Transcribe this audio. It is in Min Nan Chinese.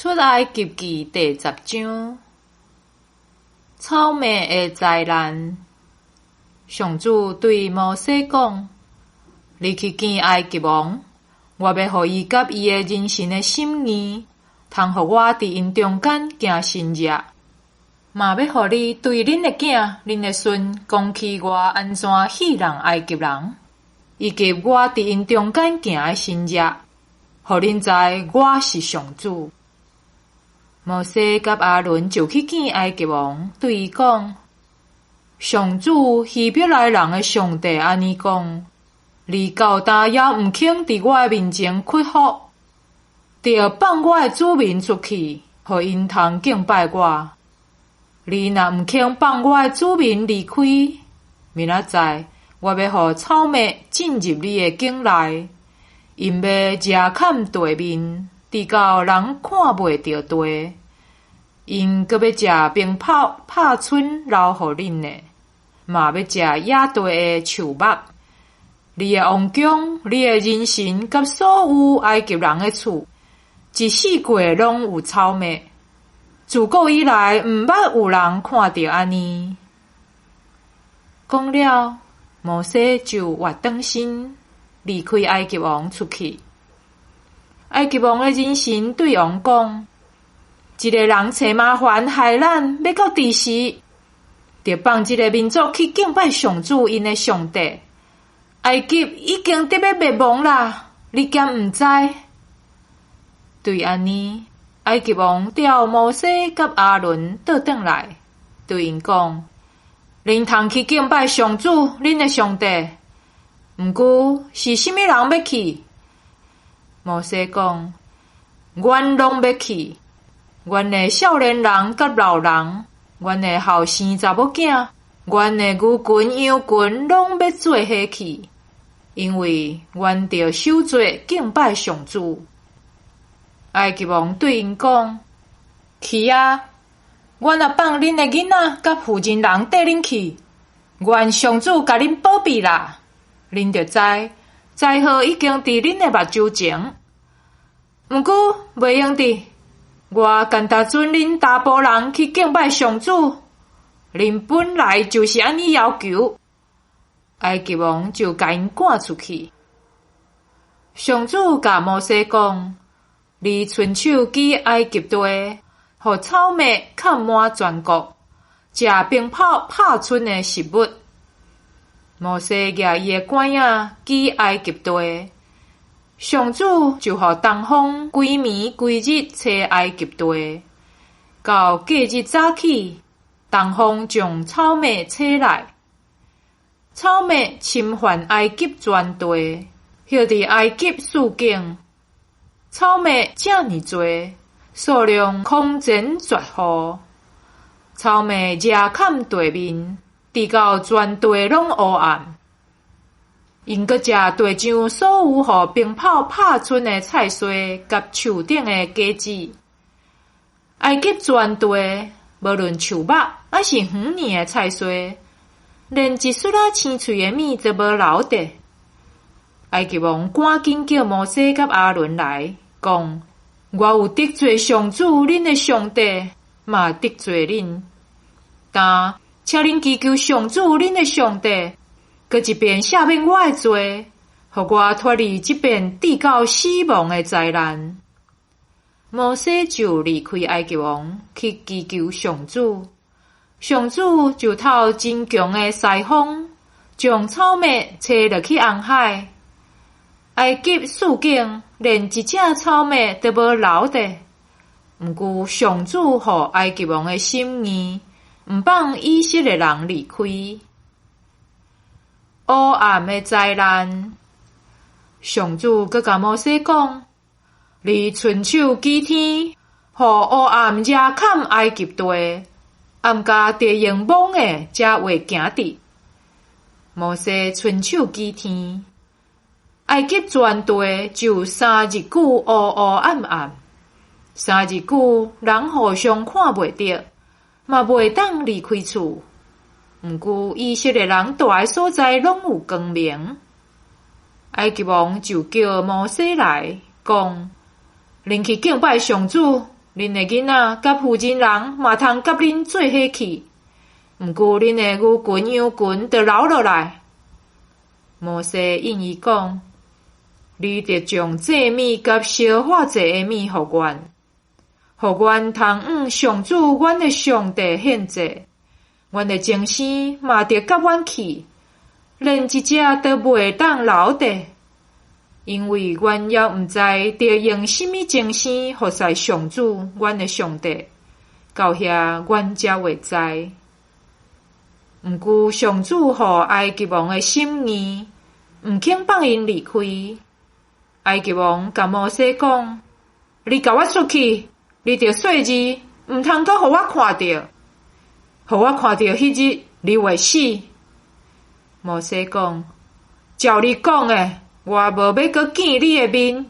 出埃及記第十章，草蛉的災難。上主對摩西講：你去見埃及王，我欲予伊佮伊的人臣的心硬，通予我佇𪜶中間行神跡。嘛欲予你對恁的囝、恁的孫講起我按怎戲弄埃及人，以及我佇𪜶中間行的神跡，予恁知我是上主。摩西佮亞倫就去見埃及王，對伊講：上主希伯來人的上帝按呢講：你到今猶毋肯佇我的面前屈服，著放我的子民出去，予𪜶通敬拜我。你若毋肯放我的子民離開，明仔載我欲予草蛉進入你的境內，𪜶欲螫崁地面，直到人看袂著地。𪜶閣欲食冰雹拍春留予恁的，嘛欲食野地的樹木。你的王宮、你的人臣佮所有埃及人的厝，一四季攏有草蛉。自古以來，毋捌有人看著按呢。講了，摩西就倚轉身離開埃及王出去。埃及王的人臣對王講：這個人揣麻煩害咱，欲到佇時？著放這个民族去敬拜上主𪜶的上帝。埃及已經得欲滅亡啦，你敢毋知？對按呢，埃及王召摩西佮亞倫倒轉來，對𪜶講：恁通去敬拜上主恁的上帝。毋過是啥物人欲去？摩西講：阮攏欲去。阮的少年人佮老人，阮的後生查某囝，阮的牛群羊群，攏欲做伙去，因為阮著守節敬拜上主。埃及王對𪜶講：去啊！阮若放恁的囡仔佮婦人人綴恁去，願上主共恁保庇啦！恁就知災禍已經佇恁的目睭前。毋過袂用得。我干焦准恁查埔人去敬拜上主，恁本來就是按呢要求。埃及王就共𪜶趕出去。上主共摩西講：你伸手舉埃及地，予草蛉崁滿全國，食冰雹拍春的食物。摩西舉伊的拐仔舉埃及地。上主就予東風規暝規日吹埃及地，到隔日早起，東風將草蛉吹來，草蛉侵犯埃及全地，歇佇埃及四境，草蛉遮爾濟，數量空前絕後，草蛉螫崁地面，直到全地攏烏暗。𪜶閣食地上所有予冰雹拍春的菜荽佮樹頂的果子。埃及全地，無論樹木抑是園裡的菜荽，連一屑仔青翠的物都無留著。埃及王趕緊叫摩西佮亞倫來，講：我有得罪上主恁的上帝，嘛得罪恁。今請恁祈求上主恁的上帝。閣一遍赦免我的罪，予我脫離這遍至到死亡的災難。摩西就離開埃及王，去祈求上主。上主就透真強的西風，將草蛉吹落去紅海。埃及四境連一隻草蛉都無留著。毋過上主予埃及王的心硬，毋放以色列人離開。烏暗的災難，上主閣共摩西講：你伸手舉天，予烏暗遮崁埃及地，暗甲著用摸的才會行佇。摩西伸手舉天，埃及全地就三日久烏烏暗暗，三日久人互相看袂著，嘛袂當離開厝。毋過以色列人蹛的所在攏有光明。埃及王就叫摩西來講：恁去敬拜上主，恁的囡仔佮婦人人嘛通佮恁做伙去。毋過恁的牛群羊群著留落來。摩西應伊講：你著將祭物佮燒化祭的物予阮，予阮通向上主阮的上帝獻祭。阮的前生嘛著佮阮去，連一隻都袂當留低，因為阮猶毋知著用啥物前生服侍上主阮的上帝，到遐阮才會知。毋過上主予埃及王的心硬，毋肯放𪜶離開。埃及王共摩西講：你共我出去，你著細膩，毋通閣予我看著，予我看著彼日你會死。摩西講：照你講的，我無欲閣見你的面。